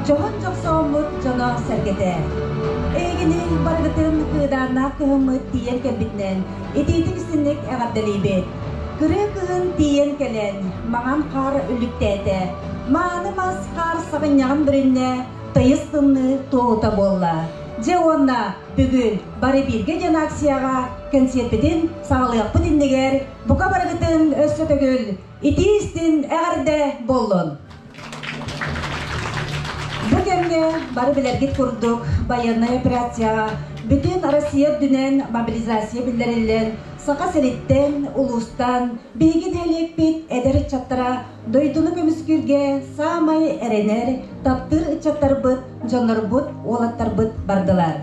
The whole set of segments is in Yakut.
дьоһун дьохсооммут дьоно-сэргэтэ. Эһигини барыгытын кыыдааннаах кыһыммыт тиийэн кэлбитинэн итиитик-истинник эҕэрдэлиибит. Кырыы кыһын тиийэн кэлэн, маҥан хаар үллүктээтэ, мааны мас хаар саҕынньаҕын бүрүннэ, тыйыс тымныы туоһута буолла. Дьэ уонна бүгүн бары бииргэ диэн акцияҕа кэнсиэрпитин саҕалыахпыт иннигэр бука барыгытын өссө төгүл итии-истин эҕэрдэ буоллун! Бу кэмҥэ бары билэргит курдук байыаннай операцияҕа бүтүн Россия үрдүнэн мобилизация биллэриллэн, Саха сириттэн, улуустан биһиги нэһилиэкпит эдэр ыччаттара дойдуну көмүскүүргэ саамай эрэнэр, таптыыр ыччаттарбыт, дьоннорбут, уолаттарбыт бардылар.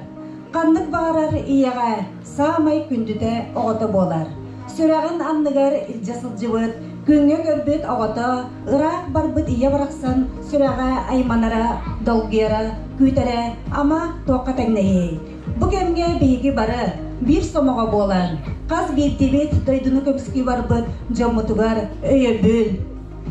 Ханнык баҕарар ийэҕэ саамай күндүтэ оҕото буолар. Сүрэҕин анныгар илдьэ сылдьыбыт, күҥҥэ көрбүт оҕото ыраах барбыт ийэ барахсан сүрэҕэ айманара, долгуйара, күүтэрэ ама туохха тэҥнэһиэй. Бу кэмҥэ биһиги бары биир сомоҕо буолан, хас биирдиибит дойдуну көмүскүү барбыт дьоммутугар өйөбүл,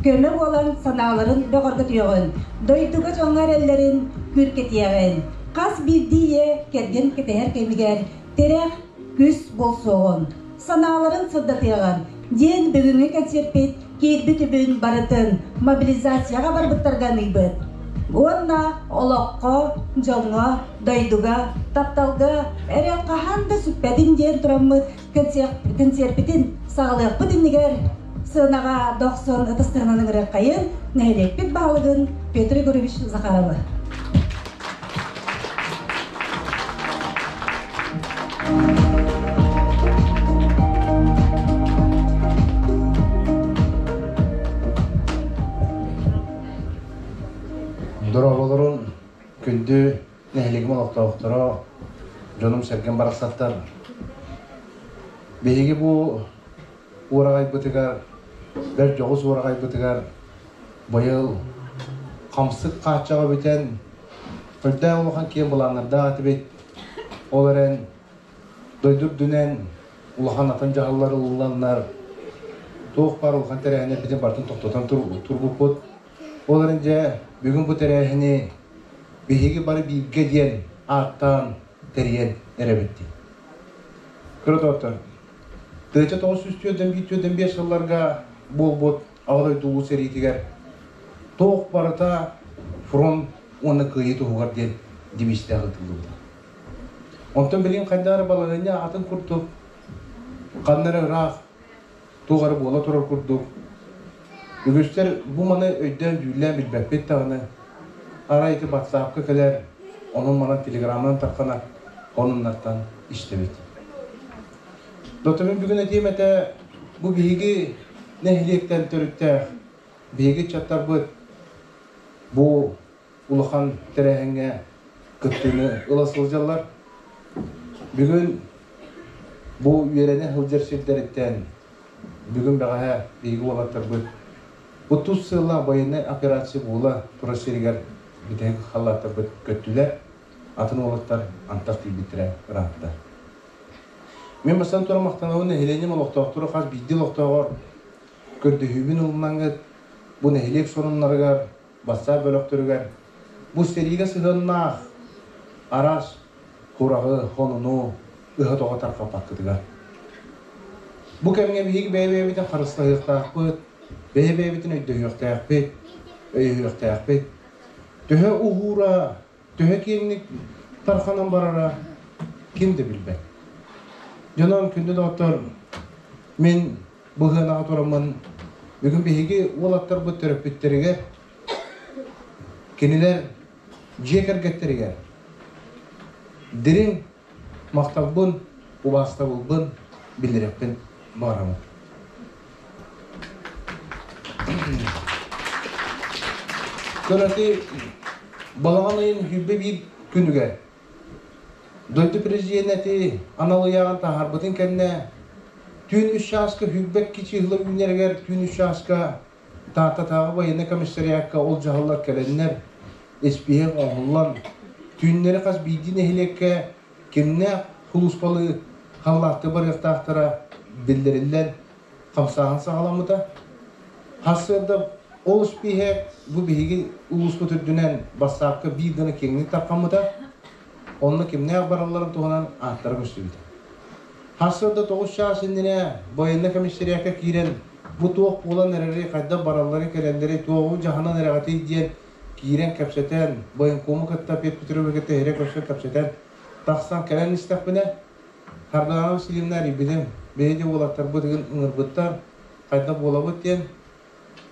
көмө буолан санааларын бөҕөргөтүөҕүн, дойдуга дьоҥҥо эрэллэрин күүркэтиэҕин, хас биирдии ийэ кэргэн кэтэһэр кэмигэр тирэх, күүс буолсуоҕун, санааларын сырдатыаҕын диэн бүгүҥҥү кэнсиэрпит киирбит үбүн барытын мобилизацияҕа барбыттарга аныыбыт. Уонна олоххо, дьоҥҥо, дойдуга, тапталга эрэ хаһан да сүппэтин диэн тураммыт кэнсиэрпитин саҕалыахпыт иннигэр сыанаҕа дохсун ытыстыһынан ыҥырыаххайын нэһилиэкпит баһылыгын Петр Егорович Захаровы. Дорооболорун күндү нэһилиэгим олохтоохторо, дьонум-сэргэм барахсаттар. Биһиги бу уораҕайбытыгар, бэрт дьоҕус уораҕайбытыгар быйыл хамсык хааччаҕа бүтэн, үрдээх улахан киэҥ былааннардаах этибит. Ол эрэн дойду үрдүнэн улахан атын дьаһаллар ылылланнар, туох баар улахан тэрээһиннэрбитин барытын тохтотон турбуппут. Ол эрэн дьэ бүгүн бу тэрээһини биһиги бары бииргэ диэн ааттаан тэрийэн эрэбит дии. Кыра доҕоттор, тыһыынча 945 сылларга буолбут Аҕа дойду Улуу сэриитигэр туох барыта фронт уонна кыайыы туһугар диэн девизтээх ыытыллыбыта. Онтон билигин хайдах эрэ балаһыанньа атын курдук, ханна эрэ ыраах туох эрэ буола турар курдук. Үгүстэр бу маны өйдөөн-дьүүллээн билбэппит даҕаны, арай ити батсаапка кэлэр, онон-манан телеграмманан тарханар сонуннартан истэбит. Дотумун бүгүн этиэм этэ, бу биһиги нэһилиэктэн төрүттээх биһиги ыччаттарбыт бу улахан тэрээһиҥҥэ кыттыыны ыла сылдьаллар. Бүгүн бу үөрэнэ сылдьар сирдэриттэн бүгүн бэҕэһээ биһиги уолаттарбыт бу тус сыаллаах военнай операция буола турар сиригэр бүтэһик халлааттарбыт көттүлэр, атын уолаттар антах тиийбиттэрэ ыраатта. Мин бастан туран махтанабын нэһилиэнньэм олохтоохтору хас биирдии олохтооҕор көрдөһүүбүн ылынаҥҥыт бу нэһилиэк сонуннарыгар бассаап бөлөхтөрүгэр бу сэриигэ сыһыаннаах араас кураҕы, хонуну ыһа-тоҕо тарҕаппаккытыгар. Бу кэмҥэ биһиги бэйэ-бэйэбитин харыстаһыахтаахпыт, бэйэ-бэйэбитин өйдөһүөхтээхпит, өйөһүөхтээхпит. Төһө уһуура, төһө киэҥник тарханан барара ким да билбэт. Дьонон күндү доҕоттор, мин быһыанаҕа тураммын бүгүн биһиги уолаттарбыт төрөппүттэригэр, кинилэр дьиэ кэргэттэригэр дириҥ махталбын, убаастабылбын биллэриэхпин баҕарабын. Көрөти балаҕан ыйын 21 күнүгэр Дойду президенэ ити анал ыйааҕын таһаарбытын кэннэ, түүн үс чааска 22 чыһыла үүнэригэр түүн үс чааска Тааттатааҕы военнай комиссариакка ол дьаһаллар кэлэннэр, испииһэк оҥоһуллан, түүннэри хас биирдии нэһилиэккэ кимнээх сулууспалыы халлааттыы барыахтаахтара биллэриллэн, хамсааһын саҕаламмыта. Сарсыарда Ол испииһэк бу биһиги улууспут үрдүнэн бассаапка биир гына киэҥник тарҕаммыта. Онно кимнээх баралларын туһунан ааттара көстүбүтэ. Сарсыарда 9 чаас иннинэ байыаннай комиссариакка киирэн бу туох буолан эрэри, хайдах бараллары-кэлэллэри, туоҕу дьаһанан эрэҕитий диэн киирэн кэпсэтэн, военкому кытта Петр Петровы кытта иһирэ көрсөн кэпсэтэн тахсан кэлэн истэхпинэ, Саргылаана Васильевна эрийбитим, биһиги уолаттарбытыгын ыҥырбыттар, хайдах буолабыт диэн,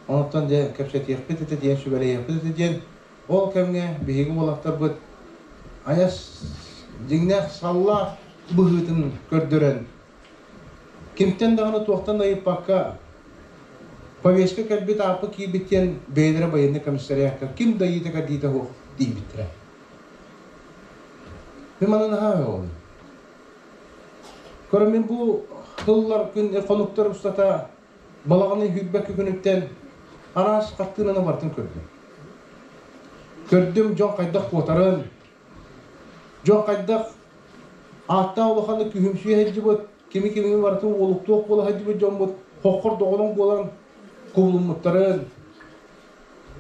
онтон дьэ кэпсэтиэхпит этэ диэн, сүбэлэһиэхпит этэ диэн, ол кэмҥэ биһиги уолаттарбыт айас дьиҥнээх саллаах быһыытын көрдөрөн, кимтэн даҕаны туохтан да ыйыппакка, повестка кэлбит ааппыт киирбит диэн бэйэлэрэ байыаннай комиссариакка ким да ыйыыта-кэрдиитэ суох тиийбиттэрэ. Мин манан наһаа өҕөбүн. Көрө мин бу тыллар күн хонуктар устата балаҕаны сүүрбэккэ күнүттэн араас хартыынаны барытын көрдүм. Көрдүм дьон хайдах куотарын, дьон хайдах ааттаах улаханнык күһүмсүйэ сылдьыбыт, кими-кимини барытын уолуктуох буола сылдьыбыт дьоммут хоххор доҕолоҥ буолан кубулуммуттарын,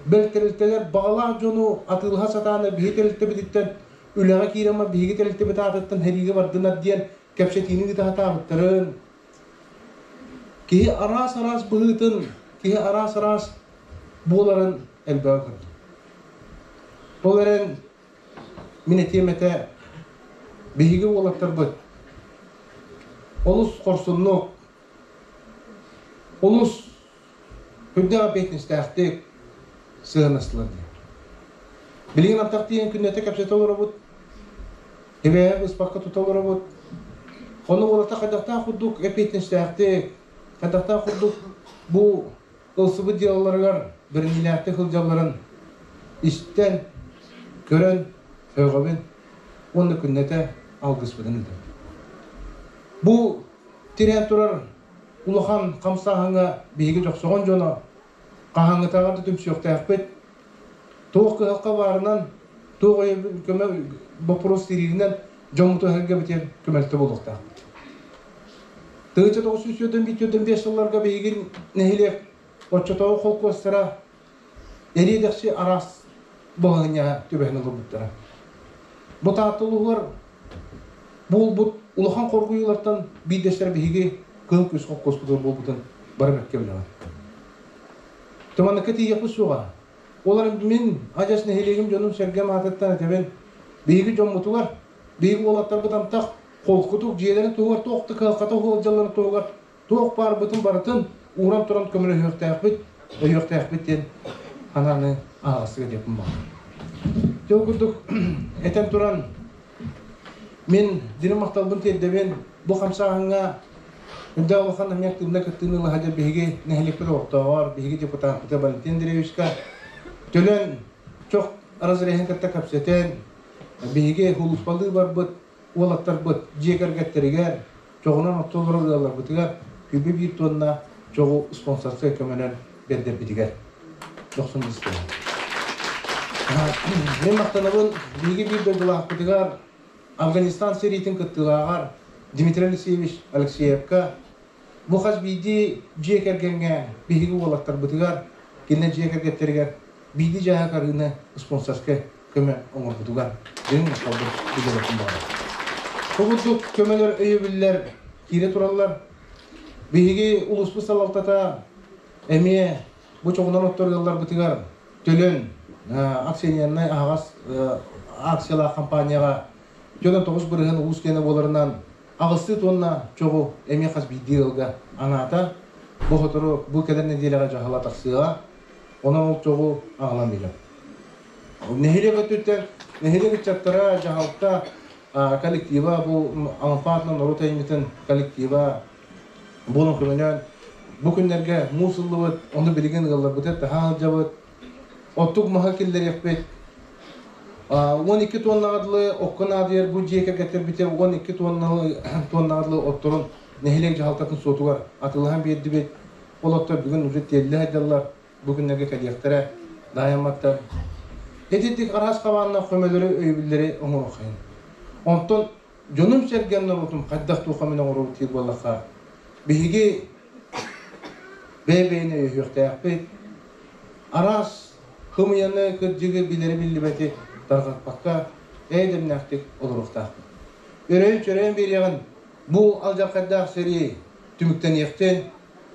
бэл тэрилтэлэр баҕалаах дьону атыылаһа сатаан биһи тэрилтэбититтэн үлэҕэ киирэн биһиги тэрилтэбит аатыттан сэриигэ бардынар диэн кэпсэтиини ыыта сатаабыттарын, киһи араас-араас быһыытын, киһи араас-араас буоларын элбэҕи көрдүм. Ол эрэн мин этиэм этэ, биһиги уолаттарбыт олус хорсуннук, олус үрдээх эппиэтинэстээхтик сыһыаннастылар диэн. Билигин антах тиийэн күннэтэ кэпсэтэ олоробут, эбээһэ быспакка тута олоробут. Ону уолаттар хайдахтаах курдук эппиэтинэстээхтик, хайдахтаах курдук бу ылсыбыт дьыалаларыгар бэриниилээхтик сылдьалларын истэн, көрөн, һөөҕөбүн уонна күннэтэ алгыспытын ыытабын. Бу тирээн турар улахан хамсааһыҥҥа биһиги дьохсоҕон дьоно хаһааҥҥытааҕар да түмсүөхтээхпит. Туох кыһалҕа баарынан, туох көмө боппуруос тирииринэн дьоммутун эһэргэбитигэр көмөлтө буолуохтаахпыт. 1945 сылларга биһиги нэһилиэк оччотооҕу холкуостара эриэ-дэхси араас балаһыанньаҕа түбэһэн олорбуттара. Бу Таатта улууһугар буолбут улахан хоргуйуулартан биирдэстэрэ биһиги Кыһыл Күс холкуоспутугар буолбутун бары бэркэ билэҕит. Туманныкка тиийиэхпит суоҕа. Ол мин адьас нэһилиэгим дьонум-сэргэм аатыттан этэбин, биһиги дьоммутугар, биһиги уолаттарбыт антах холкутук дьиэлэрин туһугар туох да кыһалҕата сылдьалларын туһугар туох баарбытын барытын ууран туран көмөлөһүөхтээхпит, өйүөхтээхпит диэн санааны аһаҕастык этиэхпин баҕарабын. Дьэ ол курдук этэн туран мин дириҥ махталбын тиэрдэбин бу хамсааһыҥҥа үрдээх улахан эмиэ активно кыттыыны ыла сылдьар биһиги нэһилиэкпит олохтооҕор, биһиги депутаппыт Валентин Андреевичка Төлөн чох разреһын кытта кэпсэтэн, биһиги сулууспалыы барбыт уолаттарбыт дьиэ кэргэттэригэр чоҕунан оттолорор ыалларбытыгар 21 тонна чоҕу спонсорскай көмөнөн бэрдэрбитигэр дохсун истэбин. Мин махтанабын биһиги биир дойдулаахпытыгар Афганистан сэриитин кыттыылааҕар Дмитрий Алексеевич Алексеевка бу хас биирдии дьиэ кэргэҥҥэ биһиги уолаттарбытыгар, кинилэр дьиэ кэргэттэригэр биирдии дьааһык арыыны спонсорскай көмө оҥорбутугар дириҥ махталбын биллэриэхпин баҕарабын. Бу курдук көмөлөр өйөбүллэр киирэ тураллар. Биһиги улууспут салалтата эмиэ бу чоҕунан оттор ыалларбытыгар Төлөн акционернай аһаҕас акциялаах компанияҕа Төлөн 9% улуус киэнэ буоларынан аҕыстыы тонна чоҕу эмиэ хас биирдии ыалга анаата. Бу сотору бу кэлэр нэдиэлэҕэ дьаһала тахсыаҕа. Онон ол чоҕу аҕалан биэрэр. Нэһилиэк өттүттэн нэһилиэк ыччаттара, дьаһалта коллектива бу Алампа норуот айымньытын коллектива буолан көмөлөөн бу күннэргэ муус ыллыбыт, ону билигин ыалларбытыгар таһаа сылдьабыт. Оттук маһы киллэриэхпит. 12 тоннаҕа дылы окко наадыйар бу дьиэ кэргэттэрбитигэр 12 тоннаҕа дылы отторун нэһилиэк дьаһалтатын суотугар атыылаһан биэрдибит. Ол оттор бүгүн уже тиэллэ сылдьаллар. Бу күннэргэ кэлиэхтэрэ, даайамматтар. Итинник араас хабааннаах көмөлөрү, өйөбүллэри оҥоруоххайын. Онтон дьонум-сэргэм норуотум хайдах туохха мин оҥоробут диир буоллахха, биһиги бэйэ-бэйэни өйөһүөхтээхпит. Араас хымыйаны, кырдьыгы билэри-биллибэти тарҕаппакка, эйэ-дэмнээхтик олоруохтаахпыт. Өрөйөн-чөрөйөн биэриэҕин, бу алдьархайдаах сэрии түмүктэниэхтин,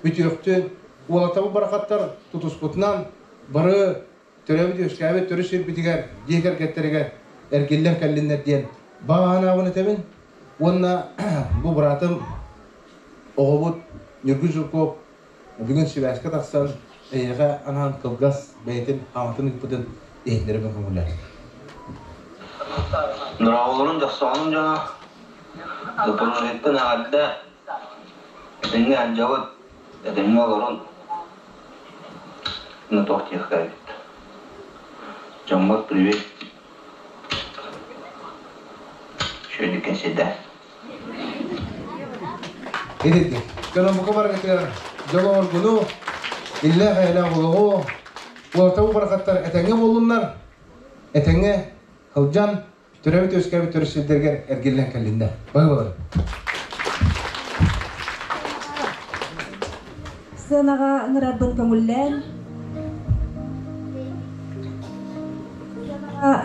бүтүөхтүн, уолаттарбыт барахаттар тутуспутунан бары төрөөбүт-үөскээбит төрүт сирбитигэр, дьиэ кэргэттэригэр эргиллэн кэллиннэр диэн баҕа санаабын этэбин. Уонна бу быраатым оҕобут Ньургун Жирков бүгүн сибээскэ тахсан эйиэхэ анаан кылгас бэйэтин аҕатын ыыппытын иһитиннэрэ көҥүллээтим. Дорооболорун дьохсоҕонум дьоно, Запорожьеттан эҕэрдэ, этэҥҥэ сылдьабыт, этэҥҥэ олорун, ну туох диэххэ эбит. Дьоммут привет. Үчүгэйдик кэпсэтэ. Итинник. Дьоно бука барыгытыгар дьолу-оргуну, иллээх-эйэлээх олоҕу, уолаттабыт барахаттар этэҥҥэ буоллуннар, этэҥҥэ сылдьан, төрөөбүт-үөскээбит төрүт сирдэригэр эргиллэн кэллиннэр. Баһыыбалар. Сыанаҕа ыҥырарбын көҥүллээн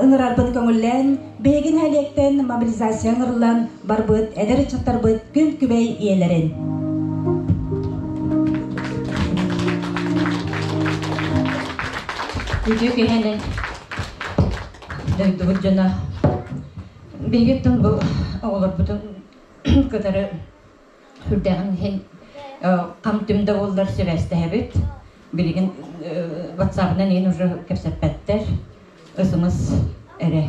ыҥырарбын көҥүллээн, биһиги нэһилиэктэн мобилизация ыҥырыллан барбыт эдэр ыччаттарбыт күн күбэй ийэлэрин. Үтүө киһинэн дойдубут дьоно биһигиттэн бу оҕолорбутун кытары сүрдээҕин иһин хам-түм да буоллар сибээстэһэбит. Билигин ватсабынан иһин уже кэпсэппэттэр. СМС эрэ.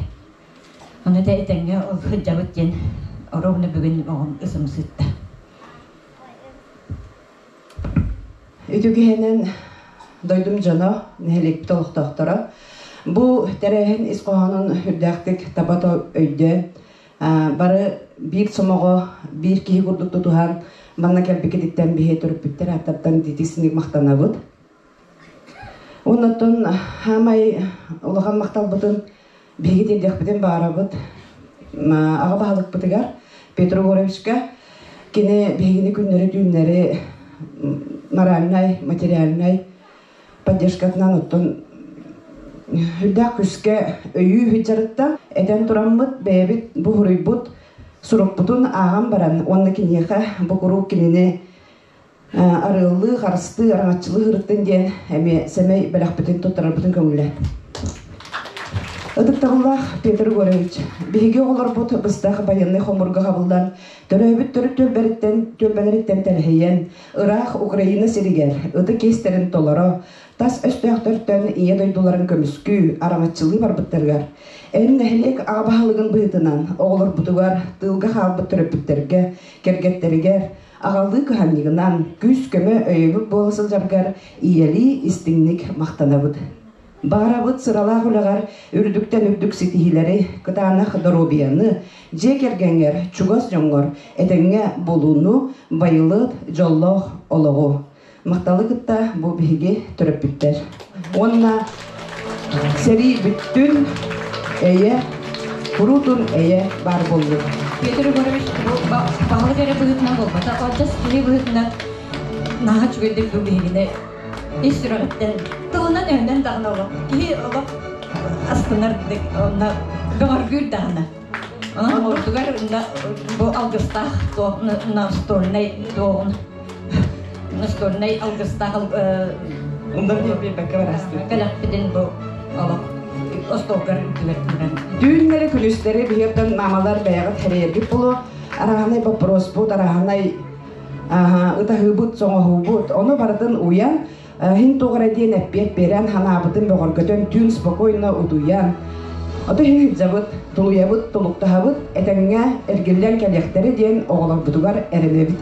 Ону да этэҥҥэ ол сылдьабыт диэн ровно бүгүн оҕом СМС ыытта. Үтүө киһинэн дойдум дьоно, нэһилиэкпит олохтоохторо бу тэрээһин ис хоһоонун үрдээхтик таба өйдөөн бары биир сомоҕо, биир киһи курдук тутуһан манна кэлбиккититтэн биһи төрөппүттэр ааттартан итиитик махтанабыт. Оннуттан хаамай улахан махталбытын биһиги тиэрдиэхпитин баарабыт аҕа баһылыкпытыгар Петр Егоровичка кини биһигини күннэри-түүннэри моральнай, материальнай поддержкатынан оттон үрдээх күскэ өйүү сылдьарыттан этэн тураммыт бэйэбит бу суруйбут сурукпутун ааҕан баран уонна киниэхэ бу куруук кинини арыаллыы, харыстыы, араҥаччылыы сырыттын диэн эмиэ сэмэй бэлэхпитин туттарарбытын көҥүллээн. Ытыктабыллаах Петр Егорович, биһиги оҕолорбут быстах байыаннай хомуурга хабыллан, төрөөбүт төрүт түөлбэриттэн, түөлбэлэриттэн тэлэһийэн, ыраах Украина сиригэр ытык иэстэрин толоро, тас өстөөхтөртөн ийэ дойдуларын көмүскүү, араҥаччылыы барбыттарыгар, эн нэһилиэк аҕа баһылыгын быһыытынан оҕолорбутугар, тыылга хаалбыт төрөппүттэргэ, кэргэттэригэр, аҕалыы кыһамньыгынан күүс-көмө өйөбүл буола сылдьаргар ийэлии истиҥник махтанабыт. Баҕарабыт сыралаах үлэҕэр үрдүктэн үрдүк ситиһиилэри, кытаанах доруобуйаны, дьиэ кэргэҥҥэр, чугас дьоҥҥор этэҥҥэ буолууну, байылыат, дьоллоох олоҕу. Махталы кытта бу биһиги төрөппүттэр. Уонна сэрии бүттүн, эйэ, куруутун эйэ баар буоллун. Петр Егорович бу баһылык эрэ быһыытынан буолбатах, адьас киһи быһыытынан наһаа үчүгэйдик бу биһигини ис сүрэҕиттэн тылынан өһүнэн даҕаны олох киһи олох астынар онно бөҕөргүүр даҕаны. Онон ордугар бу алгыстаах настольнай туоҕун настольнай алгыстаах Ондан биэрбэккэ барастыр. Кэлэхпитин бу олох остуолгар үрдүгэр туран. Түүннэри күнүстэри биһиэттэн мамалар бэйэҕит хэрэйэргит боло араһанай боппуруоспут, араһанай ытаһыыбыт, соҥоһуубут, ону барытын уйан Иһин туох эрэ диэн эппиэт биэрэн, санаабытын бөҕөргөтөн, түүн спокойно утуйан, ото иһин сылдьабыт, тулуйабыт, тулуктаһабыт, этэҥҥэ эргиллэн кэлиэхтэрэ диэн оҕолорбутугар эрэнэбит.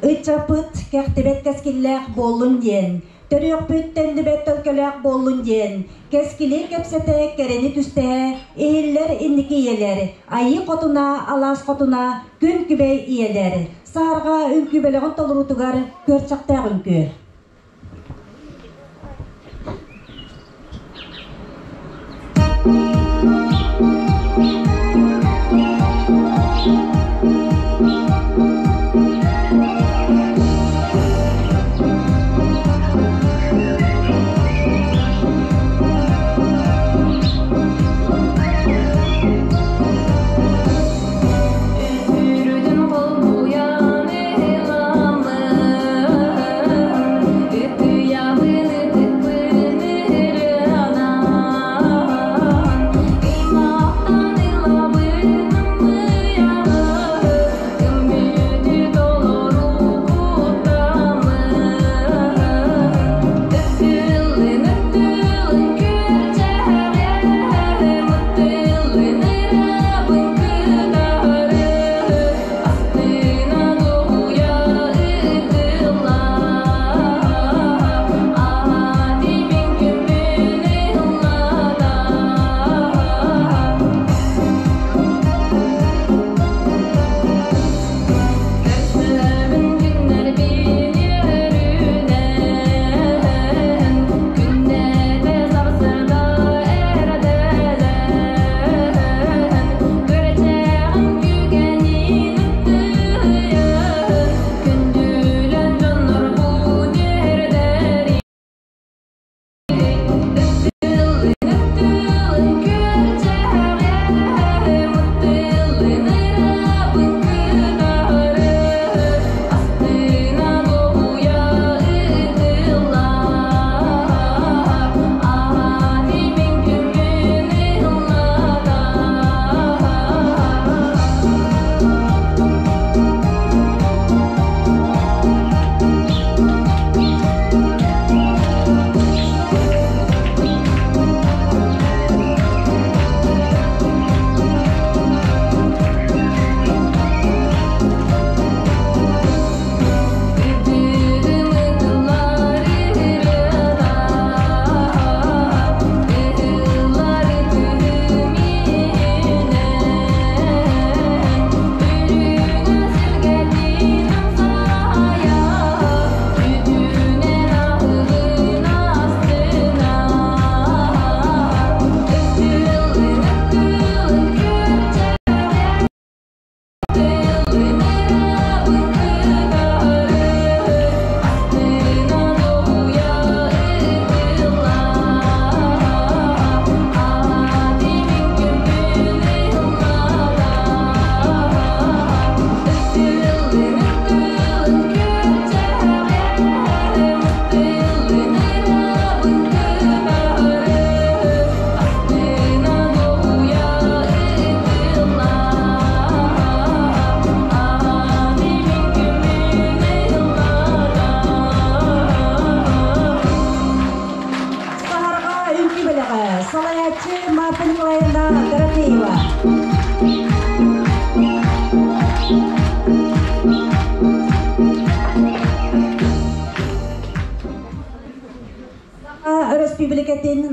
Ыччаппыт кэхтибэт кэскиллээх буоллун диэн Төрүөхпүт төннүбэт төлкөлөөх буоллун диэн, кэскили кэпсэтэ, кэрэни түстэһэ, иһиллэр инники ийэлэр, Айыы Хотуна, Алаас Хотуна, Күн Күбэй ийэлэр, Саһарҕа үҥкүү бөлөҕүн толоруутугар күөрчэхтээх үҥкүү.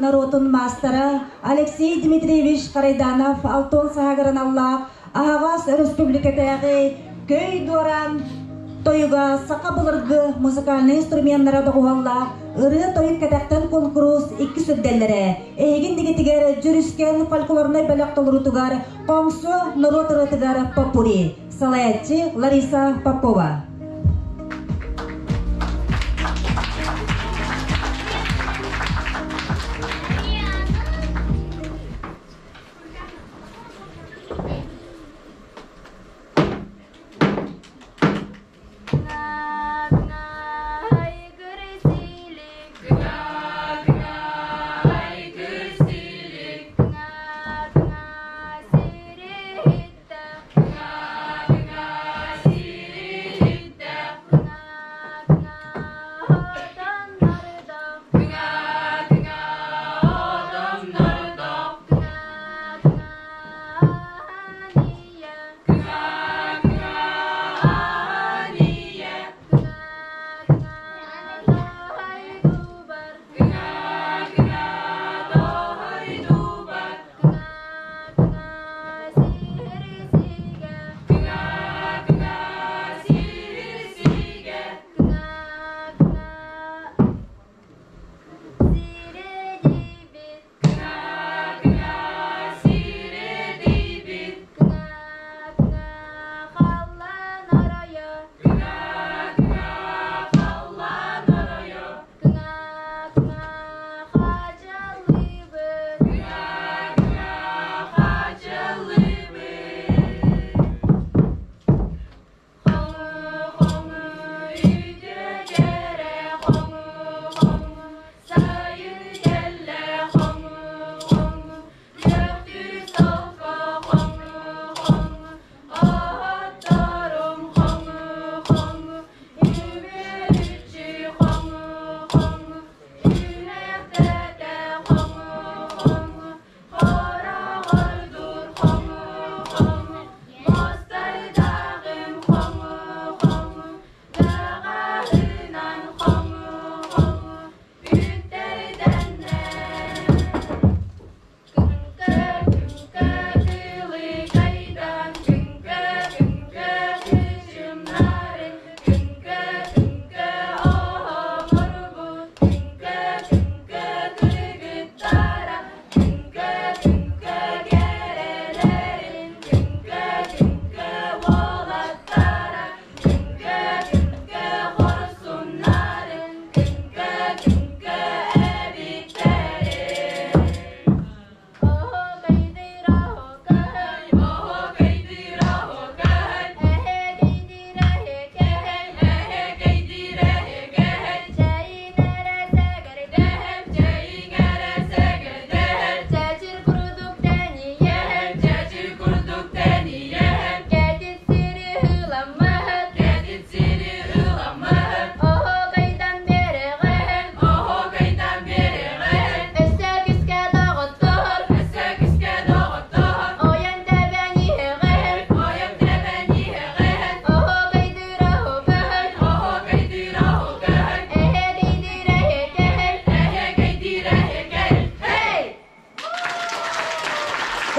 норуотун маастара Алексей Дмитриевич Харайданов Алтон саһагар аналлаах аһаҕас өрөспүүбүлүкэтээҕи көй дуораан тойуга саха былыргы музыкальнай инструменнара доҕуһуоллаах ырыа-тойук кэтэхтэн куонкурус иккис үрдэллэрэ эһигин дигитигэр Дьүрүскэн фольклорнай бөлөх толоруутугар Хоҥсо норуот ырыатыгар поппури салайааччы Лариса Попова.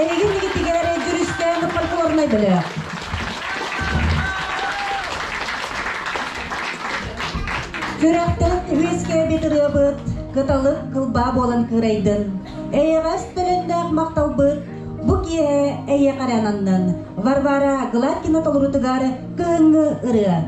Эһиги игитигэр Дьүрүскээн фольклорнай бөлөх. Күрэхтэн үөскээбит ырыабыт кыталык кылбаа буолан кыырайдын. Эйэҕэс төлөннөөх махталбыт бу киэһэ эйиэхэ эрэ ананнын. Варвара Гладкина толорутугар кыһыҥҥы ырыа.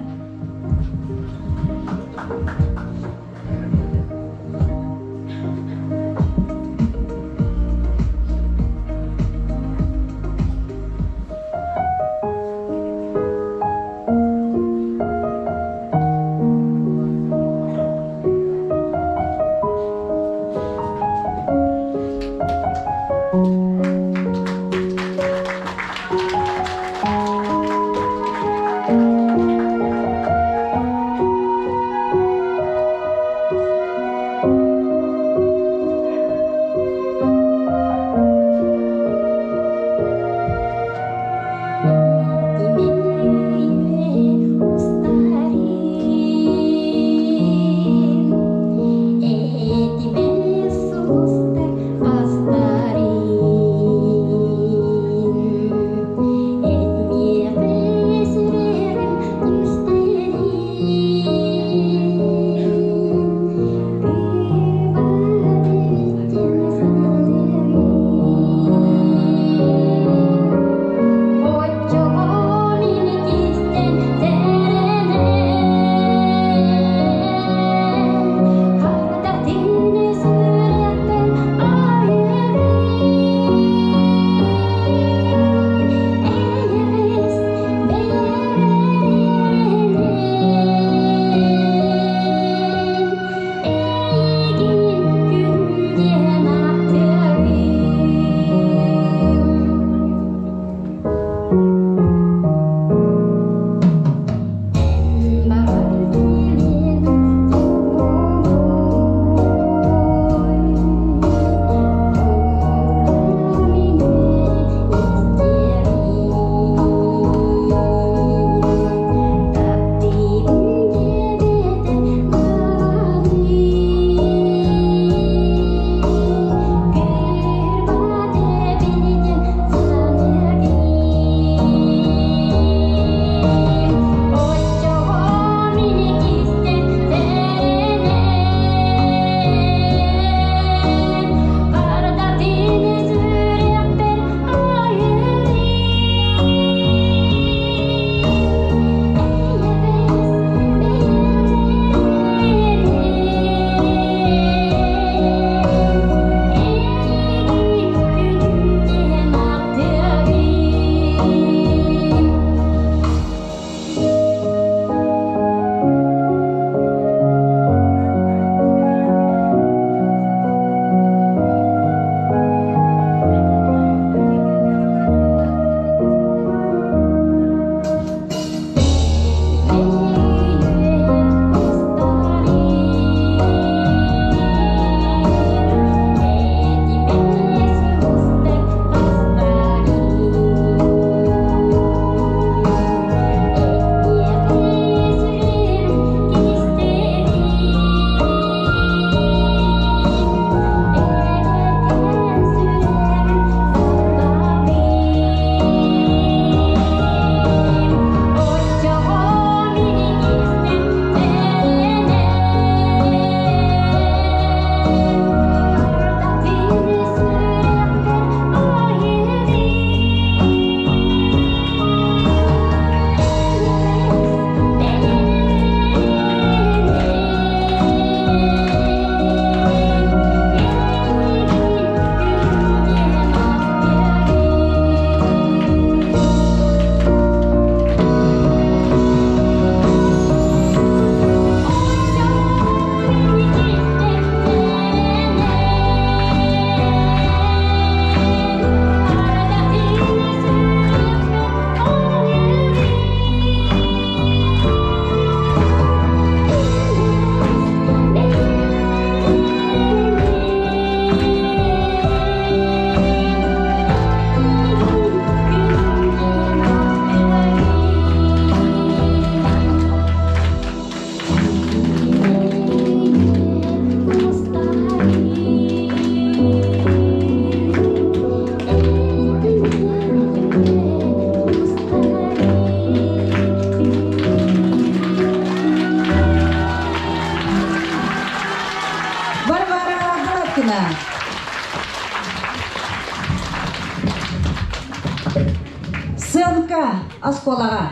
Сыанка оскуолаҕа.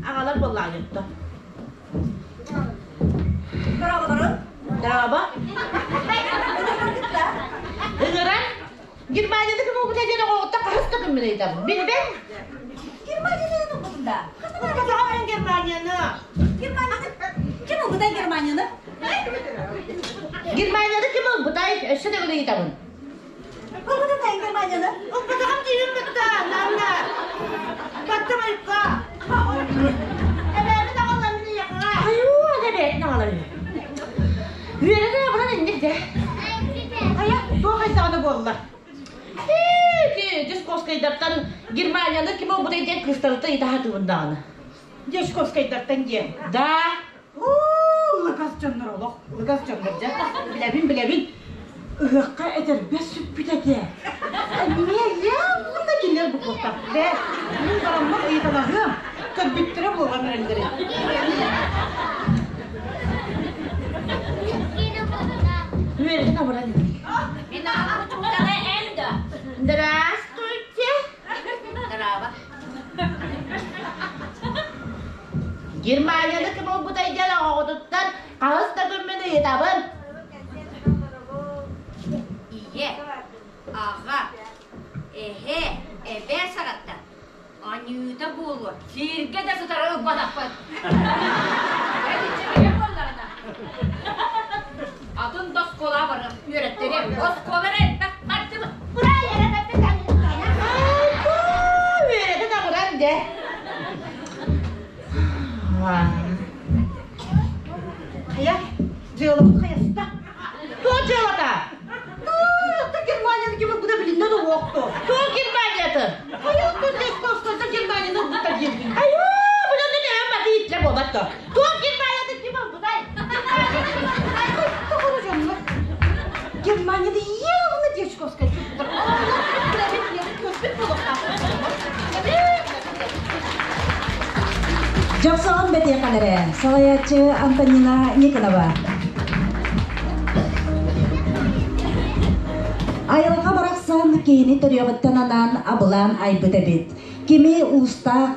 Аҕалар буоллаҕа Дорообо. Ыҥыран Германияны ким ылбыта диэн оҕоҕуттан хаһыс да күммүн ыйытабын. Билбэт. Германияны ылбытын да. Ылбатаҕым Германияны. Германияны ким ылбытай Германияны? Германияны ким ылбытай? Өссө төгүл ыйытабын. Ылбытын да Германияны. Ылбатаҕым диибин кытта, Нанна. Баттым айыкка. Эбээбит аҕаллар мин ийэҕэ. Айуу, эбээтин аҕалар үһү. Үөрэтэ абынан инник де. Хайа, туох айдаҕына буолла? Ити Дьусковскайдартан Германияны ким ылбытай диэн кыыстарыттан ыйытаһатыбын даҕаны. Дьячковскайдартан диэн. Да. Лыгас дьоннор олох, лыгас дьоннор дьэ. Билэбин, билэбин. Ыһыахха этэрбэс сүппүт этэ. Эмиэ явно кинилэр букуохтар. Бээ, мин бараммар ыйыталаһыам. Көрбүттэрэ буолан эрэллэрин. Үөрэтин абыран Здравствуйте. Германияны ким ылбытай диэн оҕоҕутуттан хаһыс да күммүн ыйытабын. Ийэ, аҕа, эһэ, эбээ саҕаттан аньыыта буолуо, сиргэ да сытары ылбатахпыт. Этиччэ буоллаҕына. Атын да оскуолаҕа барыах үөрэттэриэм. Оскуола эрэ элбэх бардыбыт. Үөрэтин абыран дэ. Хайа, дьыалабыт хайаста? Туох дьыалата? Та Германияны ким ылбыта билиннэ да уохту. Туох Германияты? Хайа, оттон Дьячковскайдар Германияны ылбыта диэбитин. Айуу, бұдан да баты итле болбатты. Туох Германияты ким ылбытай? Тоҕо дьоннор? Германияда явно Дьячковскай туттар. Көспүт буолуохтаах. Дьохсоҕон бэтиэхэлэрэ салайааччы Антонина Никонова. Айылҕа барахсан киһини төрүөҕүттэн анаан абылаан айбыт эбит. Кими уустаах,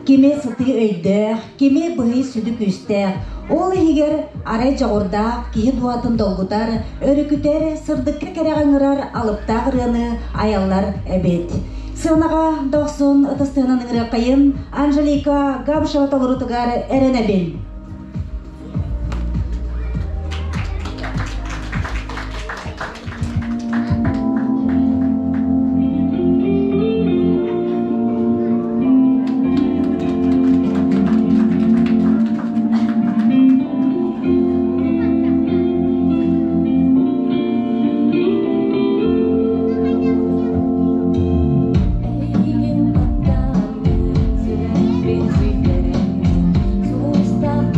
кими сытыы өйдөөх, кими быһый сүдү күүстээх. Ол иһигэр арай дьоҕурдаах киһи дууһатын долгутар, өрүкүтэр, сырдыкка кэрэҕэ ыҥырар алыптаах ырыаны айаллар эбит. Сыанаҕа дохсун ытыстыынан ыҥырыаххайын Анжелика Габышева толорутугар эрэнэбин. Эйигин баттаан сүрэхпин сүйдэрэн сулустаах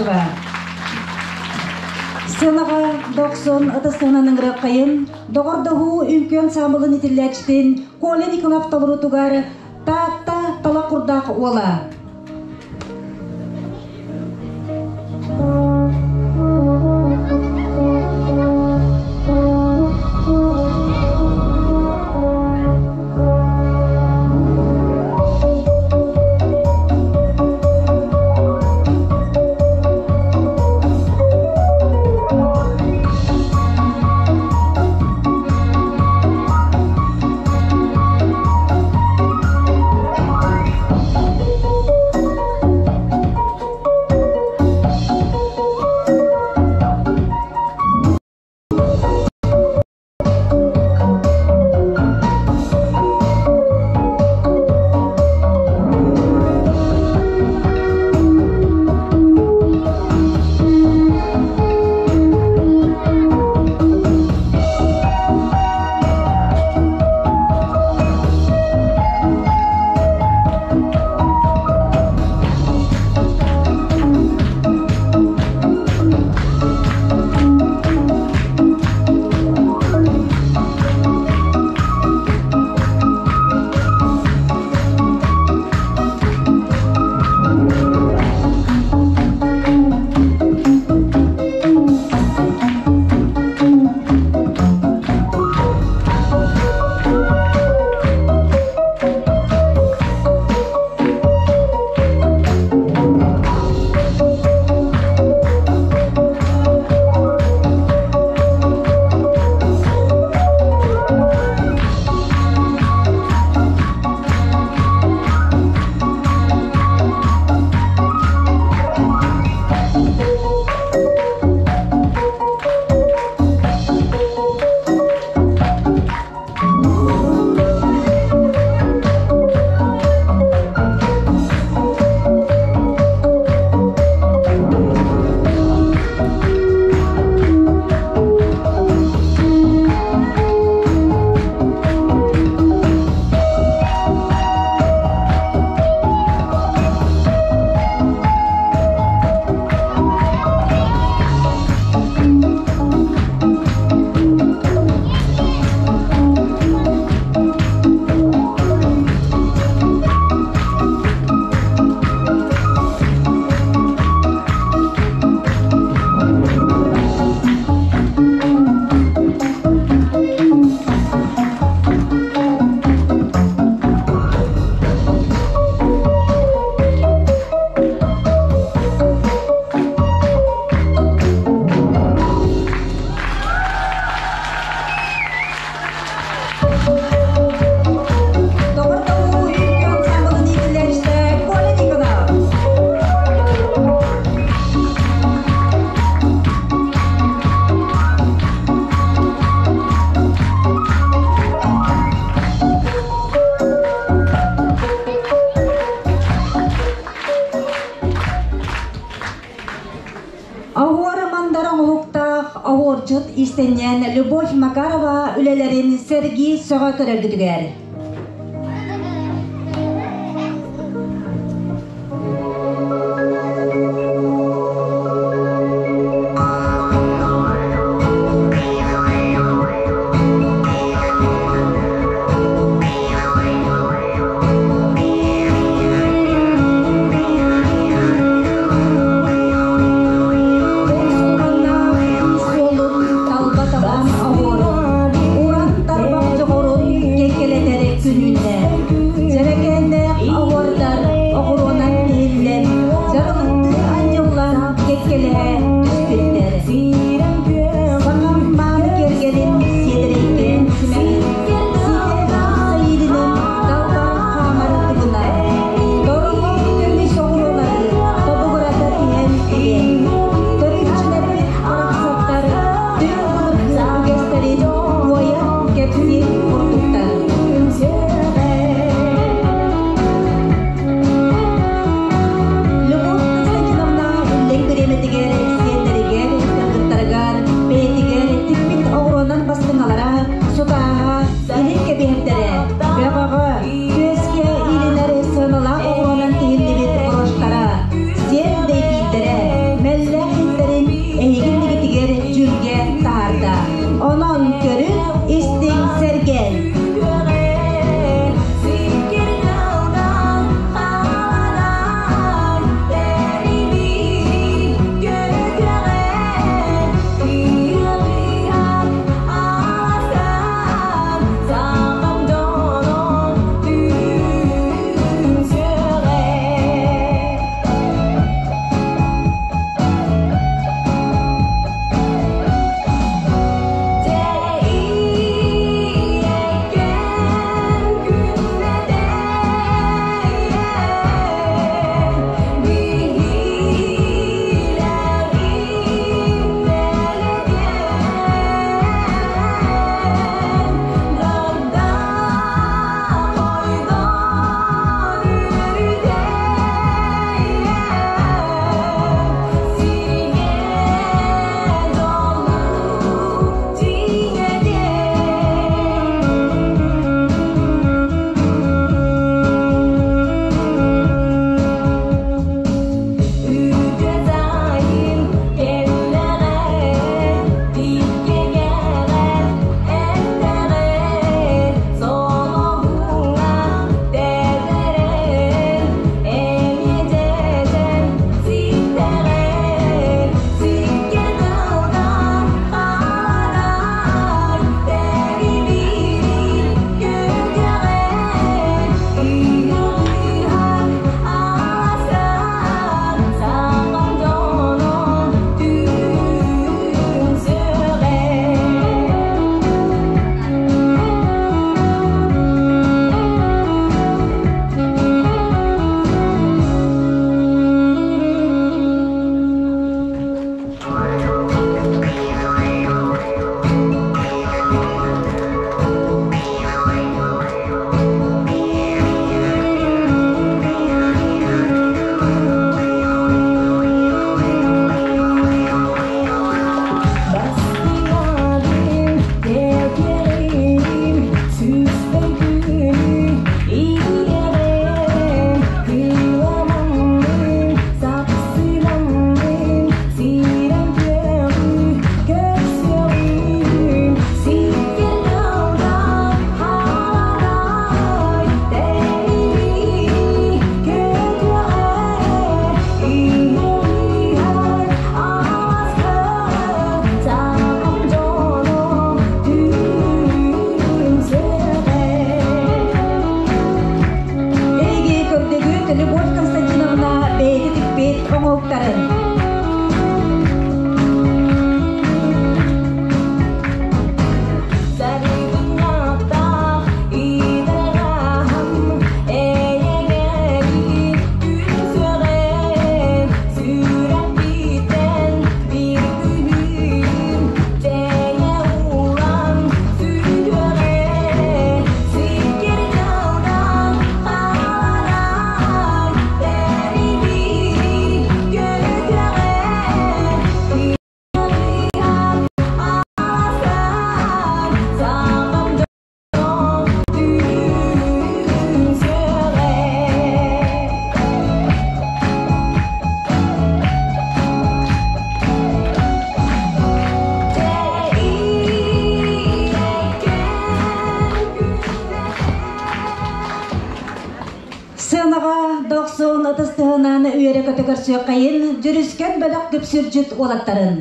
Бурнашева. Сценаҕа дохсун ытыс тыһынан ыҥырыаххайын, доҕордоһуу үҥкүү ансаамбылын итиллээччитин Коля Николаев толоруутугар Таатта талах курдаах уола. Доҕордоһуу үҥкүү ансаамбылын иитиллээччитэ Коля Никонов. Оһуор мандар оҥоһуктаах оһуордьут иистэнньэн Любовь Макарова үлэлэрин сэргии сөҕө көрөргүтүгэр. Умсулҕаннаах суолун талба табан оһуорун, уран тарбах дьоҕурун кэккэлэтэр оҥоһуктарын. Сыанаҕа дохсун ытыс тыһынан үөрэ-көтө көрсүөххэйин дьүрүскэн бөлөх күпсүрдьүт уолаттарын.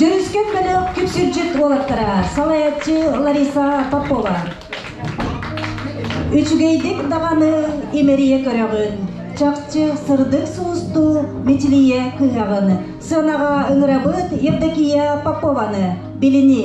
Дьүрүскэн бөлөх күпсүрдьүт уолаттара салайааччы Лариса Попова. Үчүгэйдик даҕаны имэрийэ көрөҕүн, чахчы сырдык суустуу мичилийэ кыһаҕын. Сыанаҕа ыҥырабыт Евдокия Попованы билини.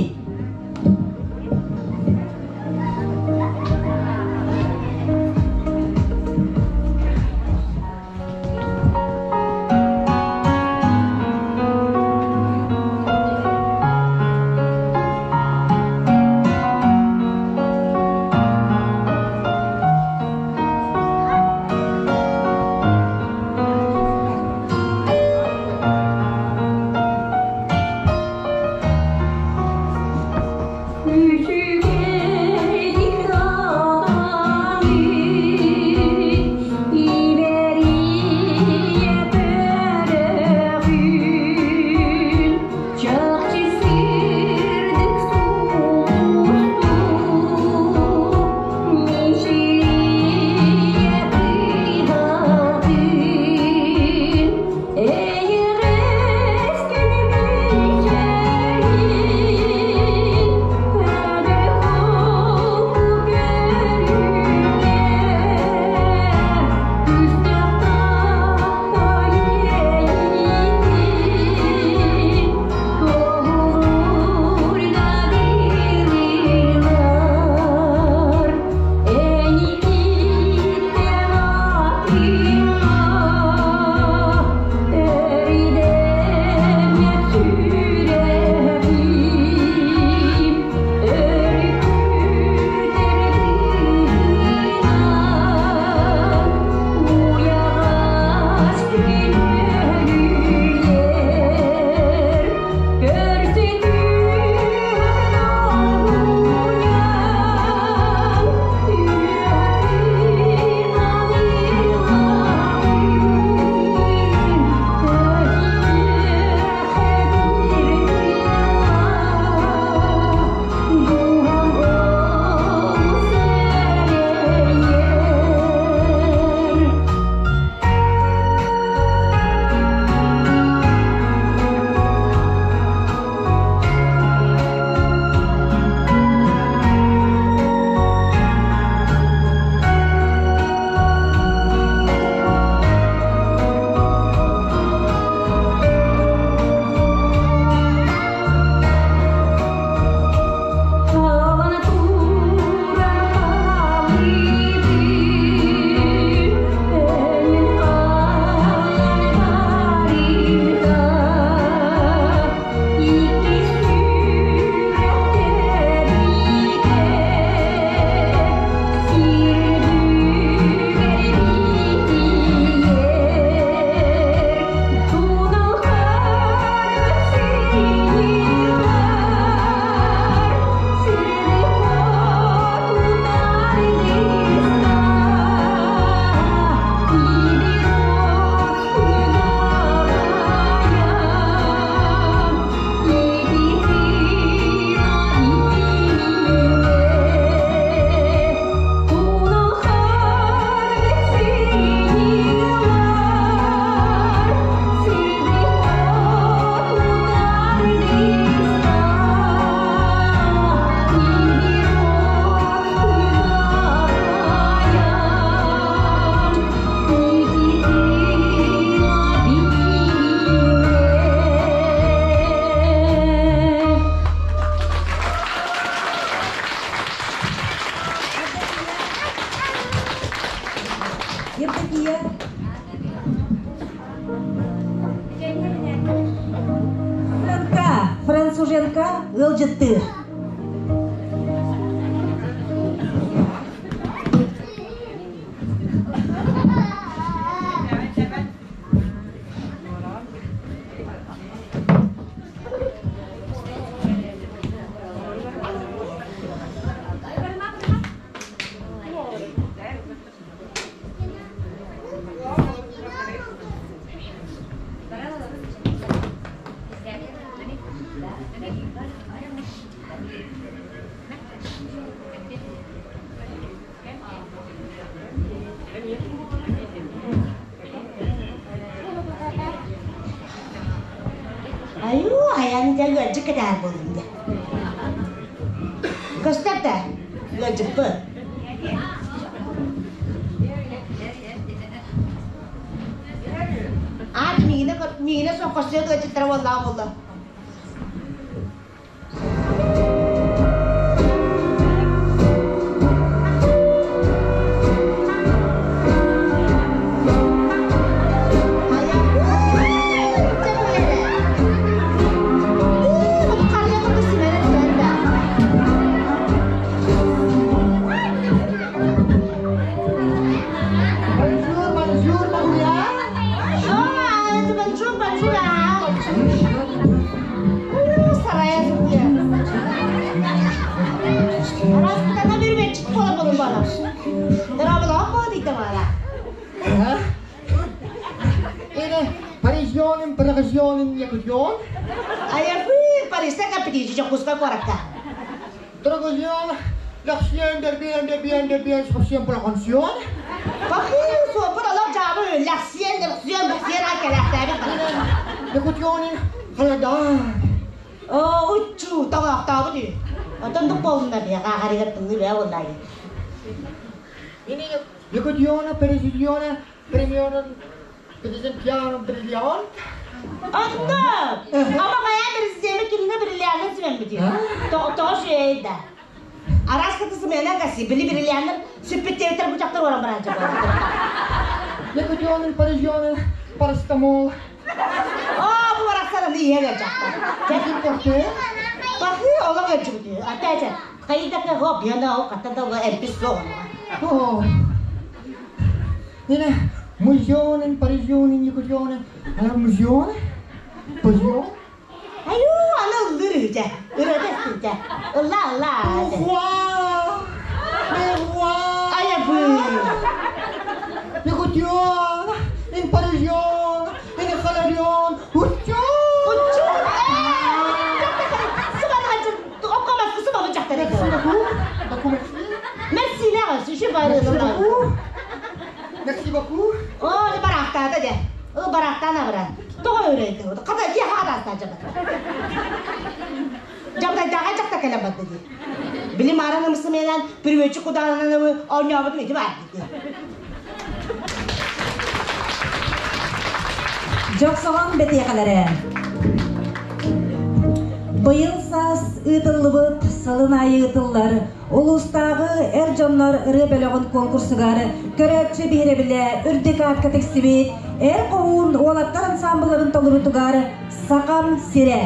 Евдокия Франка, француженка ыалдьыттыыр. Айуу, айан дьэ ыалдьыт кэтээр буоллум дьэ. Көстөр да, ыалдьыппын. Аат миигинэ миигинэ суох көрсүө ыалдьыттара буоллаҕа буолла. Bonjour, bonjour, Maria. Bonjour, bonjour. Парижонин, Парижонин, Якутион. Драгозион, Лахсиен, Дербиен, Дербиен, Дербиен, Спасиен, Прохонсион. Якутионин, Халадан. Якутиона, Парижиона, Премиона, Президентиано, Бриллиант. Онно! Ама хайа президеми кинне бриллианын симэммити. Тоҕо шуйда. Араас кыты сымыйанан касси, били бриллианнар сүппүттээбиттэр бучактар уоран барааччы буолла. Якутионин, Парижионин, Парастамол. Оо, бу барахсан аны ийэ дьахтар. Порте. Бахы олох өчүгүтү. Опять хайдака хоп, яна ол катта да эмпис суох. О. Нина, Музионин, Парижионин, Якутионин, Музион, Пазион. Аю, аны ыллыр үтэ. Ырыта истинтэ. Ылла, ылла. Pourquoi? Mais Айабы. Якутион, in Парижион, in Халарион, Учон! Учун! Merci beaucoup. Beaucoup merci. Merci là, je suis pas Merci beaucoup. Merci beaucoup. Оо, барахтаата дэ. Оо, барахтаана бара. Тоҕо өрөйдө. Хата ки хаатаста жабат. Жабата жаға жақта кэлэн барды дии. Били мараны мысымынан пүрүөчү кудаананы оонньообутум ити бар дии. Дьохсоҕон бэтиэхэлэрэ. Быйыл саас ыытыллыбыт сылын аайы ыытыллар улуустааҕы эр дьоннор ырыа бөлөҕүн конкурсугар көрөөччү биһирэбилэ үрдүк аакка тиксибит эр хоһуун уолаттар ансамблларын толорутугар Сахам сирэ.